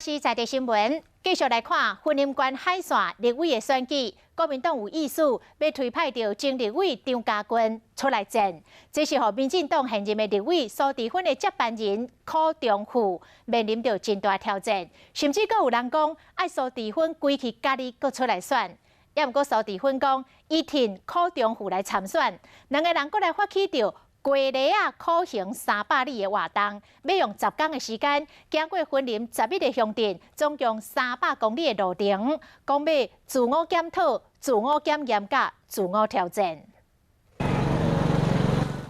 是在地新聞，繼續來看雲林縣海線立委的選舉，國民黨有意思欲推派著前立委張嘉軍出來戰，這是予民進黨現任的立委蘇治芬的接班人柯中富面臨著真大挑戰，甚至閣有人講愛蘇治芬歸去家己閣出來選，也毋過蘇治芬講伊挺柯中富來參選，兩个人閣來發起著雞螺仔苦行300里的活動，欲用10工的時間，行過雲林11個鄉鎮，總共300公里的路程，講欲自我檢討、自我檢驗佮自我挑戰。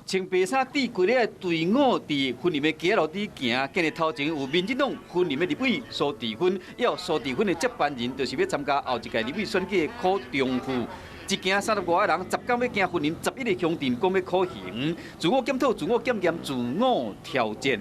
穿白衫戴雞螺仔的隊伍佇雲林的街仔路底行，今日頭前有民進黨雲林的立委蘇治芬，抑有蘇治芬的接班人，就是欲參加後一屆立委選舉的柯中富。一行35個人，10工欲行雲林11個鄉鎮，講欲苦行，自我檢討、自我檢驗、自我挑戰。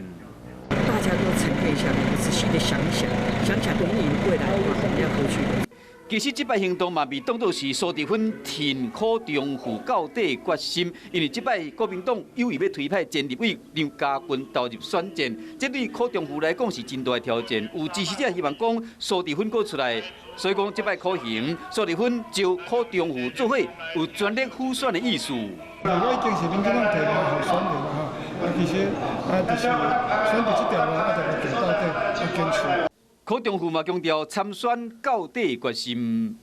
大家都沉澱下來，仔細的想一想，想想雲林未來的話要何去何從。其實這擺行動嘛，被當作是蘇治芬挺柯中富到底決心，因為這擺國民黨有意欲推派前立委張嘉軍投入選戰，這對柯中富來講是真大的挑戰。有支持者希望講蘇治芬閣出來，所以講這擺苦行，蘇治芬招柯中富做伙，有全力輔選的意思。我已經是民進黨提名候選人啦吼，啊其實啊就是選擇這條路，啊就來行到底，啊堅持。柯中富嘛強調參選到底決心。